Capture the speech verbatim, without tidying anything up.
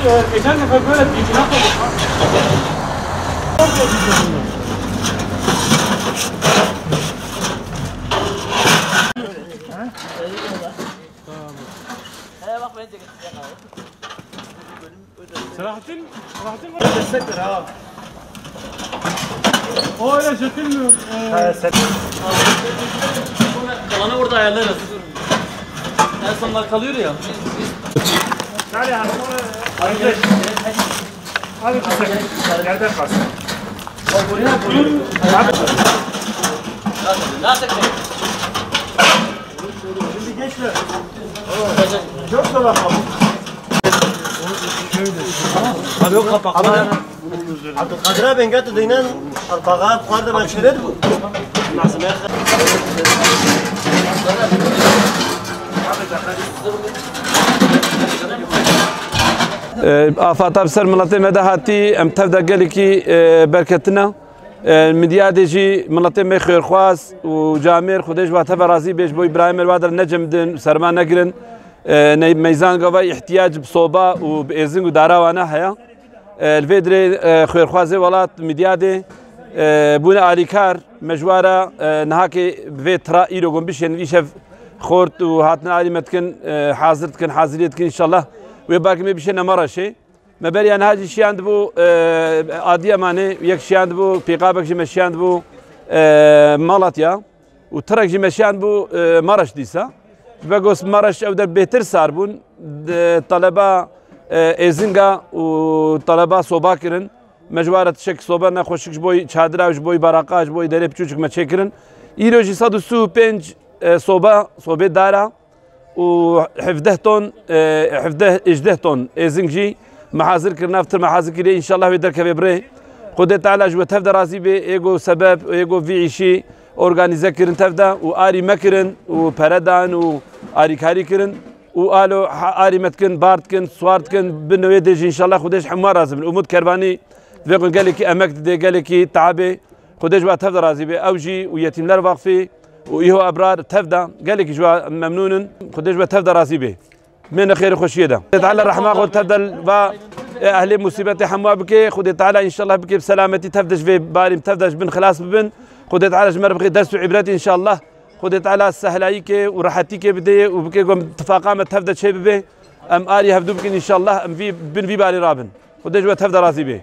Geçen sefer böyle bir günah oldu. Selahattin, Selahattin var. Destek ver ha. O öyle çekilmiyor. Ee, Kalanı orada ayarlarız. En sonlar kalıyor ya. Hadi kısa. Yerden kalsın. Abi. Şimdi gençler. Çok zor ama. Abi yok kapak. Ama Abdülkadir abi engel de dinen Arpağa kuarda ben çelet bu. Nasıl? Afata bi ser miletê me de hatî, em tev de gelekî, e, berketina. E, Midyadê jî miletê me xêrxwaz û camêr, Xwedê ji we teve razî bê, ji bo Îbrahîm er wa der necemdin, serma negirin. E, ne-, meyzan gava îhtiyac bi soba û bi êzing û dara wana heye. E, li vê dirê, e, xêrxwazê welat Midyadê, e, bûne alîkar, me ji wa re, e, nihakê bi vê tira îro gon bişên îşev xort û hatine alî me dikin, e, hazir dikin, haziriyê dikin înşallah. Wê bakê me bişêne Maraşê. Me beriya niha jî şiyandibû, e, Adiyamanê, yek şiyandibû, pîqabek jî me şiyandibû, e, Malatya û tirek jî me şiyandibû, e, Maraş dîsa. Ji ber ku Maraş ew der bêtir sar bûn, de, taleba, e, êzinga û taleba soba kirin. Me ji wa re tişek soba nexweşik ji bo çadira û ji bo baraqa, ji bo derê piçûçik me çêkirin. Îro jî sed û sî û pênc, e, soba, sobê dara û hevdeh ton, e, hevdeh, hejdeh ton êzing jî me hazir kirine, ev tir me hazir kiriye, înşallah wê derkeve bi rê. Xwedê Teala ji we tev de razî bê, ê go sebeb, ê go vî îşî organîze kirin tev de û arî me kirin û pere dan û arîkarî kirin û alo ha-, arî me dikin, bar dikin, swar dikin, bin wê dê jî înşallah Xwedê ji hemû razî bin. Umut Kervanî vê xwe gelekî emek dide, gelekî teabê. Xwedê ji we tev de razî bê. Ew jî û Yetîmler Vakfî û Îho Ebrar tev de gelekî ji we memnûn in. Xwedê ji we tev de razî bê. Mêne xêr û xweşiyê de. Xwedê Teala rehma xwe tev de va, e, ehlê musîbetê hemû bike. Xwedê Teala înşallah bike bi selametî tev de ji vê barî tev de ji bin xilas bibin. Xwedê Teala ji me re bixê ders û îbret înşallah. Xwedê Teala sehlayîkê û rehetîkê bidê û bike ku tifaqa me tev de çê bibe. Em arî hevdû bikin înşallah. Em vî, bin vî barî rabin. Xwedê ji we tev de razî bê.